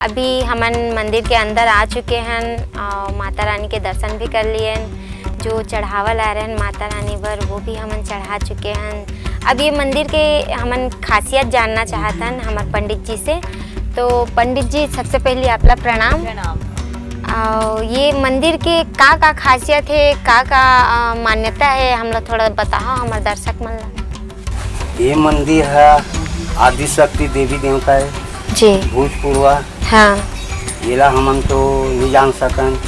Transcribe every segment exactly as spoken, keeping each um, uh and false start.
अभी हमन मंदिर के अंदर आ चुके हन और माता रानी के दर्शन भी कर लिए हन। जो चढ़ावा लाए रहन माता रानी बर, वो भी हमन चढ़ा चुके हन। अब ये मंदिर के हमन खासियत जानना चाहत हन हमर पंडित जी से। तो पंडित जी, सबसे पहले आपला प्रणाम। प्रणाम। और ये मंदिर के का का खासियत है, का का अ, मान्यता है, हमला थोड़ा बताओ हमर दर्शक मन ला। ये मंदिर है आदिशक्ति देवी देवता है जी। भूतपुरवा। हाँ। येला हमन तो नहीं जान सकन।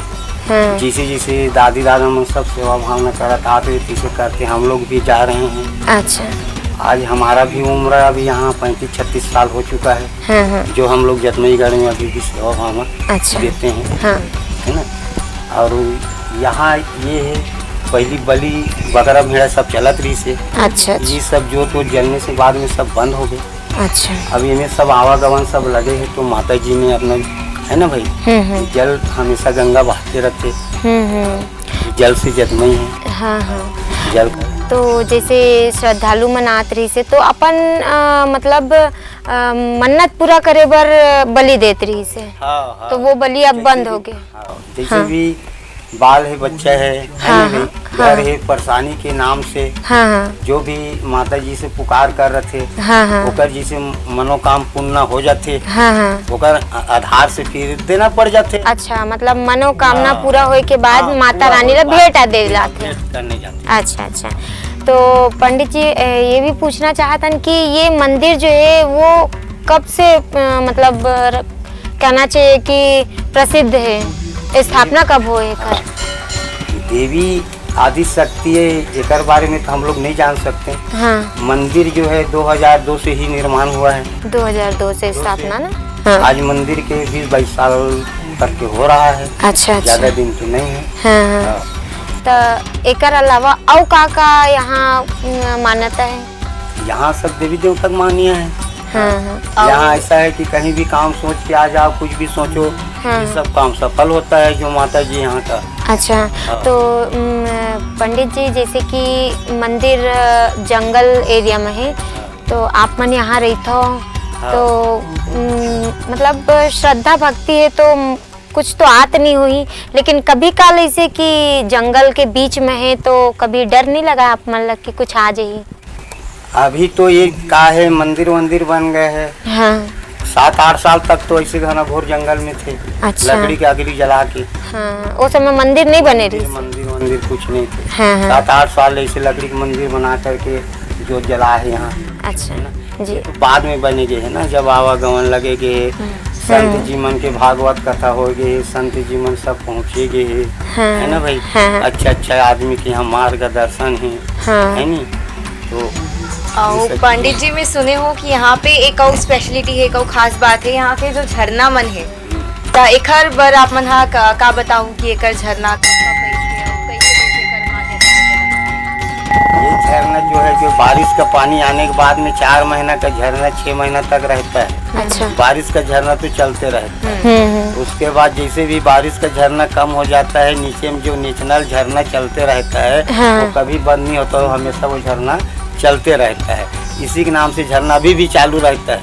हाँ। जिसे जिसे दादी दादा मन सब सेवा भावना करत आते, तिसे करते हम लोग भी जा रहे हैं। अच्छा। आज हमारा भी उम्र अभी यहाँ पैंतीस छत्तीस साल हो चुका है। हाँ, हाँ। जो हम लोग जतमईगढ़ में अभी भी सेवा भावना अच्छा। देते हैं। हाँ। है ना? और यहाँ ये है, पहली बलि बकरा भेड़ा सब चलत रहिस हे। अच्छा, अच्छा। ये सब जोत वोत जलने से बाद में सब बंद हो गए। अच्छा। अब इनमें सब आवागमन सब लगे हैं, तो माता जी ने अपना, है ना भाई, हम्म, हम्म। जल हमेशा गंगा बहाते रखते, हम्म, हम्म। जल से जतमई है। हाँ, हाँ। जल। तो जैसे श्रद्धालु मन आत रहिस हे, तो अपन, अ, मतलब, अ, मन्नत पूरा करे बर बलि देत रहिस हे। हाँ, हाँ। तो वो बलि अब जैसे बंद भी, हो गए। हाँ, जैसे हाँ। भी बाल है, बच्चा है, है हाँ, नहीं भाई? हाँ, घर हाँ। है, परेशानी के नाम से हाँ, हाँ। जो भी माता जी से पुकार कर रहे थे, हाँ, हाँ। ओकर जैसे मनोकाम पूर्ण हो जाते, हाँ, हाँ। ओकर आ-, आधार से फिर देना पड़ जाते। अच्छा, मतलब मनोकामना हाँ। पूरा होए के बाद हाँ, माता पूरा रानी होए ला के बाद भेंट आ दे देना, जाते। भेंट करने जाते। अच्छा, अच्छा। तो पंडित जी, ए, ये भी पूछना चाहत हन कि ये मंदिर जो है वो कब से, अ, मतलब, र-, कहना चाहिए कि प्रसिद्ध है, स्थापना कब होए एकर? देवी आदि शक्ति है, एकर बारे में तो हम लोग नहीं जान सकते। हाँ। मंदिर जो है दो हज़ार दो से ही निर्माण हुआ है। दो हज़ार दो से दो से। स्थापना ना? हाँ। आज मंदिर के बीस बाईस साल तक के हो रहा है। अच्छा, अच्छा। ज्यादा दिन तो नहीं है। हाँ, हाँ। हाँ। त एकर अलावा अउ का का यहाँ, उम, मान्यता है? यहाँ सब देवी देवता के मान्य है। हाँ, हाँ। यहाँ और ऐसा है कि कहीं भी काम सोच के आ जाओ, कुछ भी सोचो, हाँ। ये सब काम सफल होता है जो माता जी यहाँ का। अच्छा, हाँ। तो, उम, पंडित जी, जैसे कि मंदिर, अ, जंगल एरिया में है, हाँ। तो आप मन यहाँ रहिथो, हाँ। तो, उम, मतलब श्रद्धा भक्ति है तो कुछ तो आत नहीं हुई, लेकिन कभी काल ऐसे कि जंगल के बीच में है तो कभी डर नहीं लगा आप मन लग कि कुछ आ जाही? अभी तो ये का है, मंदिर वंदिर बन गए हैं। हाँ। सात आठ साल तक तो ऐसे घना घोर जंगल में थे, अच्छा। लकड़ी के अगली जला के। हाँ, वो समय मंदिर नहीं बने मंदिर, रही। मंदिर वंदिर कुछ नहीं थे। हाँ, हाँ। सात आठ साल ऐसे लकड़ी के मंदिर बना करके जो जला है यहाँ। अच्छा, है ना? जी। तो बाद में बने गए है ना, जब आवागमन लगे गए, हम्म। संत हम्म। जी मन के भागवत कथा हो गए, संत जी मन सब पहुँचे गए है, हाँ। है ना भाई? हाँ, हाँ। अच्छा, अच्छा आदमी के यहाँ मार्गदर्शन है, हाँ। है नी? तो अउ ये सब पंडित जी, मैं सुने हो कि यहाँ पे एक अउ speciality है, एक अउ खास बात है, यहाँ के जो झरना मन है, त एकर बर आप मन हा का, का बताहू कि एकर झरना का, का कैसे अउ कैसे कैसे एकर मान्यता है? ये झरना जो है, जो बारिश का पानी आने के बाद में चार महीना का झरना छह महीना तक रहता है। अच्छा। बारिश का झरना तो चलते रहता है। हम्म, हम्म। उसके बाद जैसे भी बारिश का झरना कम हो जाता है, नीचे में जो natural झरना चलते रहता है, हाँ। वो कभी बंद नहीं होता, वो हमेशा वो झरना चलते रहता है। इसी के नाम से झरना अभी भी चालू रहता है,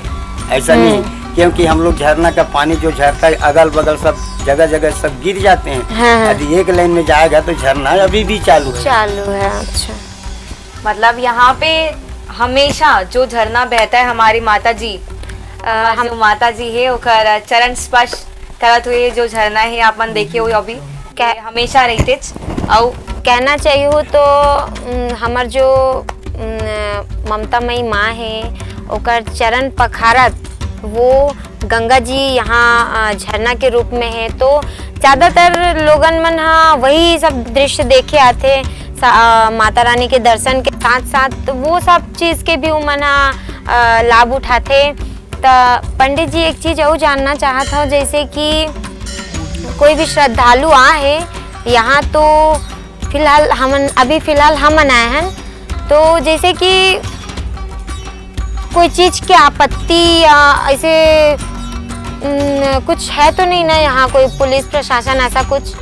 ऐसा हम्म। नहीं, क्योंकि हम लोग झरना का पानी जो झरता है, अगल बगल सब जगह जगह सब गिर जाते हैं। हाँ, हाँ। यदि एक लाइन में जाएगा तो झरना अभी भी चालू है। चालू है, अच्छा। मतलब यहाँ पे हमेशा जो झरना बहता है, हमारी माता जी, अ, हमारी हम जो माता जी है, ओकर चरण स्पर्श करत हुए जो झरना है, आप मन देखे हो अभी, कह- हमेशा रहितेच। अउ कहना चाहिए हो तो, उम, हमर जो, उम, ममता मई माँ है, ओकर चरण पखारत वो गंगा जी यहाँ, अ, झरना के रूप में है, तो ज्यादातर लोगन मन हा वही सब दृश्य देखे आथे, सा-, अ, माता रानी के दर्शन के साथ साथ वो सब चीज के भी उमन हा, अ, लाभ उठाथे। त पंडित जी, एक चीज अउ जानना चाहत हव, जैसे कि कोई भी श्रद्धालु आ है यहाँ, तो फिलहाल हमन, अभी फिलहाल हमन आए हैं, तो जैसे कि कोई चीज की आपत्ति या ऐसे, उम, कुछ है तो नहीं ना यहाँ, कोई पुलिस प्रशासन ऐसा कुछ?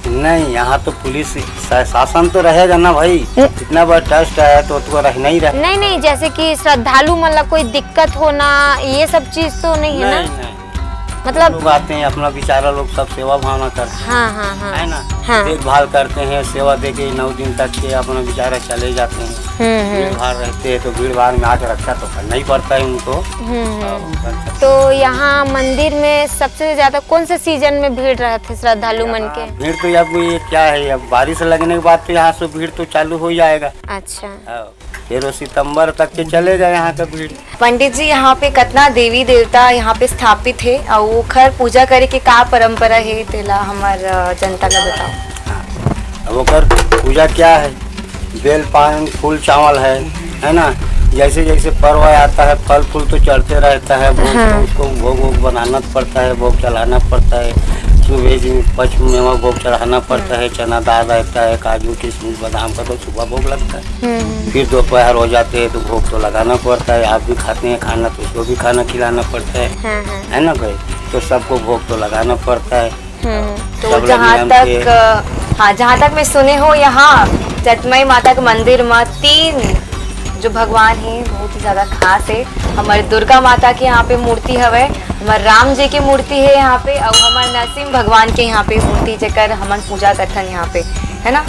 नहीं, यहाँ तो पुलिस सा-, शासन तो रहेगा ना भाई। हम्म। इतना बड़ा ट्रस्ट है तो, तो रहना ही रहे। नहीं, नहीं, जैसे कि श्रद्धालु मतलब कोई दिक्कत होना, ये सब चीज तो नहीं है ना? नहीं, नहीं। मतलब लोग आते हैं, अपना बेचारा लोग सब सेवा भावना करते हैं, हाँ, हाँ, हाँ। है ना? हाँ। देखभाल करते हैं, सेवा दे के नौ दिन तक के अपना बेचारा चले जाते हैं। हम्म, हम्म। भीड़ भाड़ रहते हैं तो भीड़ भाड़ में आके रक्षा तो करना ही पड़ता है उनको। हम्म, हम्म। और रक्षा तो यहाँ मंदिर में सबसे ज्यादा कौन से सीजन में भीड़ रहते श्रद्धालु मन के? भीड़ तो अब ये क्या है, अब बारिश लगने के बाद तो यहाँ से भीड़ तो चालू हो जाएगा। अच्छा। हाँ। फिर वो सितंबर तक के चले जाए यहाँ का भीड़। पंडित जी, यहाँ पे कितना देवी देवता यहाँ पे स्थापित है और ओखर पूजा करे के का परंपरा है, तेला हमर, अ, जनता ला बताओ। हाँ, अब ओकर पूजा क्या है? बेल पान, फूल चावल है, है ना? जैसे जैसे पर्व आता है, फल फूल तो चढ़ते रहता है, भोग हाँ। उसको भोग वोग बनाना पड़ता है, भोग चढ़ाना पड़ता है। सुबह दिन पचमेवा भोग चढ़ाना पड़ता है, चना दाल रहता है, काजू किशमिश बादाम का तो सुबह भोग लगता है। हम्म। फिर दोपहर हो जाते हैं तो भोग तो लगाना पड़ता है, आप भी खाते हैं खाना तो उसको भी खाना खिलाना पड़ता है, हाँ, हाँ। है ना भाई? तो सबको भोग तो लगाना पड़ता है। हम्म। तो सब लोग जहाँ नियम तक, से अ, हाँ, जहाँ तक मैं सुने हो, यहाँ जतमई माता के मंदिर में तीन जो भगवान है बहुत ही ज्यादा खास है। हमारे दुर्गा माता के यहाँ पे मूर्ति हवे, हमारे राम जी की मूर्ति है यहाँ पे, और हमारे नरसिंह भगवान के यहाँ पे मूर्ति, जेकर हमन पूजा करथन यहाँ पे, है ना?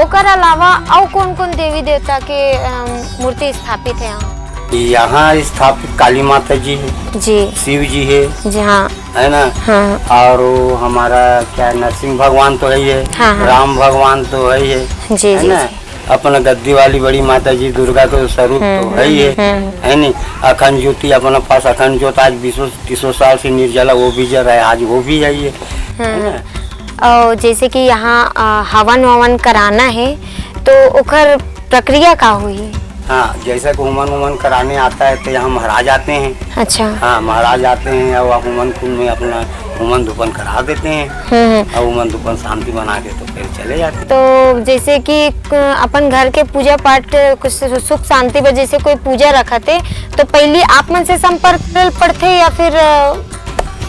ओकर अलावा अउ कौन-कौन देवी देवता के, अम, मूर्ति स्थापित है यहाँ? यहाँ स्थापित काली माता जी है, जी। शिव जी है, जी हाँ। है ना? हाँ। और वो हमारा क्या नरसिंह भगवान तो है ही है, हाँ, हाँ। राम भगवान तो है ही है, जी, है जी, ना? जी। अपना गद्दी वाली बड़ी माता जी दुर्गा के स्वरूप हम्म, तो है ही है, हम्म, हम्म। है नी? अखंड ज्योति अपना पास अखंड ज्योत आज बीसों तीसों साल से निर्जला वो भी जल रहा है, आज वो भी है ही है, है हम्म। ना? और जैसे कि यहाँ, अ, हवन ववन कराना है, तो ओकर प्रक्रिया का होही? हाँ, जैसे कि होमन वोमन कराने आता है, तो यहाँ महाराज आते हैं। अच्छा। हाँ, महाराज आते हैं और होमन कुंड में अपना होमन धूपन करा देते हैं। हम्म, हम्म। और होमन धूपन शांति बना के तो फिर चले जाते हैं। तो जैसे कि क-, अपन घर के पूजा पाठ, कुछ सु-, सुख शांति पर जैसे कोई पूजा रखत है, तो पहली आप मन से संपर्क करल पड़थे या फिर, अ,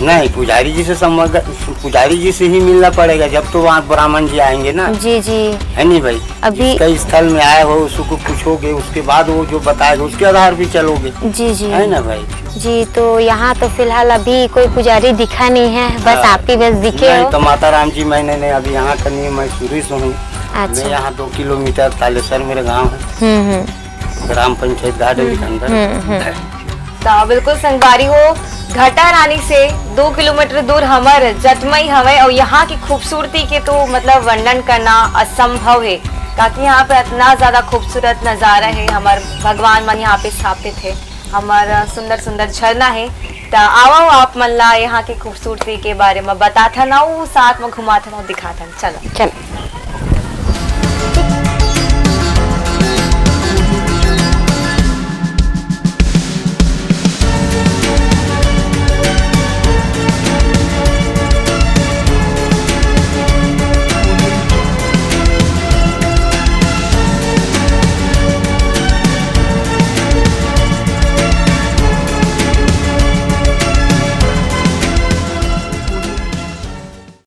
नहीं, पुजारी जी से संबंध, पुजारी जी से ही मिलना पड़ेगा, जब तो वहाँ ब्राह्मण जी आएंगे ना। जी, जी। है नहीं भाई? अभी इसका स्थल में आए हो, उसको पूछोगे, उसके बाद वो जो बताएगा, उसके आधार पे चलोगे। जी, जी। है ना भाई? जी, तो यहाँ तो फिलहाल अभी कोई पुजारी दिखा नहीं है, बस हाँ। आप ही बस दिखे नहीं, हो। तो माता राम जी, मैंने नहीं, अभी यहाँ का नहीं, मैं शुरू से हूँ। अच्छा। मैं यहाँ दो किलोमीटर तालेसर मेरा गाँव है। हम्म, हम्म। ग्राम पंचायत घाट हम्म, के अंदर। हम्म, हम्म। तो बिल्कुल संगवारी हो, घटारानी से दो किलोमीटर दूर हमर जतमई हवय और यहाँ की खूबसूरती के तो मतलब वर्णन करना असंभव है, ताकि यहाँ पे इतना ज्यादा खूबसूरत नजारा है, हमर भगवान मन यहाँ पे स्थापित है, हमर सुंदर सुंदर झरना है। तो आवो आप मन ला यहाँ की खूबसूरती के बारे में बताथन अउ साथ में घुमाथन अउ दिखाथन। चलो। चलो।